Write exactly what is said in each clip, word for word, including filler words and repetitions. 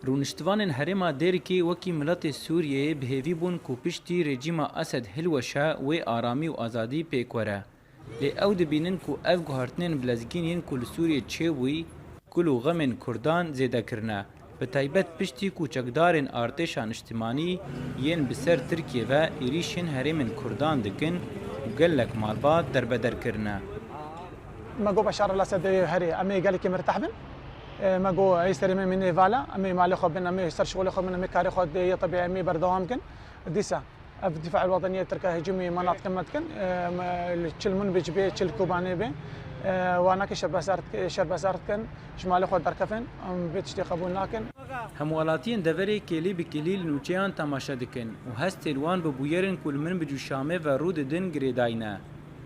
Rûniştivanên herêma Dêrikê wekî miletê Sûriyeyê bi hêvî bûn ku piştî rejîma Esed hilweşe wê aramî û azadî pêk were. Lê ew dibînin ku ev guhertinên bilezgîn yên ku li Sûriyê çêbûyî, kul û xemên Kurdan zêde kirine. Bi taybet piştî ku çekdarên artêşa niştimanî yên bi ser Tirkiyê ve êrîşên herêmên Kurdan dikin û gelek malbat derbeder kirine. Me got Beşar Esed ê herê, em ê gelekî mirteh bin. E, me got ey serê me mînê vala, em ê malê xwe bin, em ê ser şixulê xwe bin, em ê karê xwe dê yê tebî, em ê berdewam kin. Dîsa ev Dîfa el Weteniyê Tirka hicûmî manatkin me dikin. E, me li çil Minbic bê, çil Kobanê bê. E, wanakî şerbesar dik-, şerbesar dikin, ji malê xwe derkevin, em vê tiştê qebûl nakin. Hemwelatiyên deverê kêlî bi kêlî li nûçeyan temaşe dikin û hestê li wan bi bûyerên ku li Minbic û Şamê ve rû didin girêdayî ne.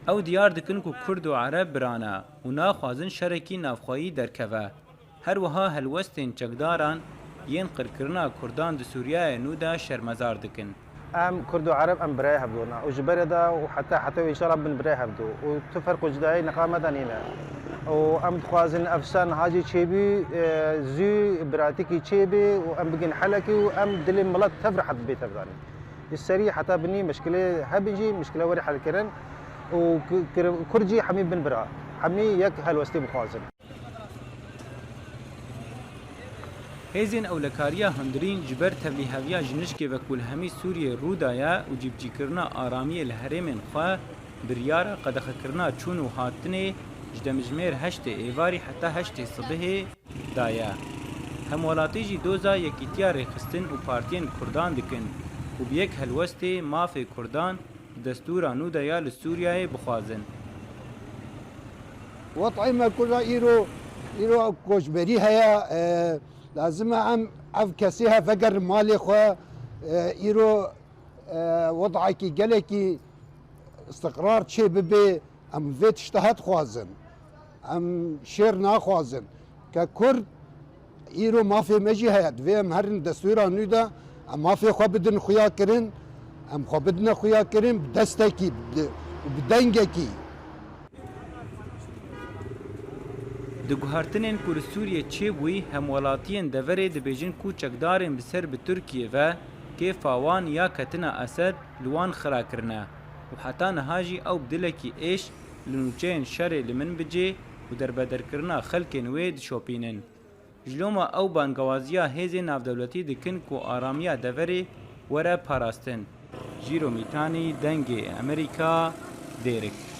Ew diyar dikin ku Kurd û Ereb bira ne û naxwazin şerekî navxweyî derkeve. Her wiha helwestên çekdaran yên qirkirina Kurdan di Sûriyeyê nû de şermezar dikin. Em Kurd û Ereb em birayê hevdû ne û ji berê de û heta heta wê înşallah bin birayê hevdû û tu ferq û cudayî niqa me de nîne. Û em dixwazin ev şer niha jî çêbî, e, zû biratikî çêbî û em bigin helekî û em dilê milet tev rehet bê tevdanî. Ji serî heta binî mişkilê hebin jî mişkile were helkirin û ku-, kir-, Kurd jî hemî bin bira. Hemî yek helwestî bixwazin. Hêzên ewlekariya hundirîn ji ber tevlîheviya ji nişkê ve ku li hemî Sûriyê rû daye û cîbicîkirina aramiyê li herêmên xwe, biryara qedexekirina çûn û hatinê ji demjimêr heştê êvarî heta heştê sibihê daye. Hemwelatî jî doza yekîtiya rêxistin û partiyên Kurdan dikin û bi yek helwestê mafê Kurdan di destûra nû de ya li Sûriyeyê bixwazin. Wet'ê me kura îro, îro koçberî heye, e, lazim e em ev kesê hev vegerin malê xwe, e, îro, e, wed'ekî gelekî istiqrar çê bibe, em vê tişta dixwazin. Em şêr naxwazin. Ke Kurd îro mafê me jî heye, divê em herin destûra nû de, em mafê xwe bidin xuya kirin, em xwe bidine xuya kirin bi destekî, bi, bi dengekî. Di guhertinên ku li Sûriyê çêbûyî, hemwelatiyên deverê dibêjin ku çekdarên bi ser bi Tirkiyê ve kêfa wan ya ketina Esed li wan xira kirine û heta niha jî ew bi dilekî êş li nûçeyên şerê li Minbicê û derbederkirina xelkên wê dişopînin. Ji loma ew bangewaziya hêzên navdewletî dikin ku aramiya deverê were parastin. Jîro Mîtanî, Dengê Amerîka, Dêrik.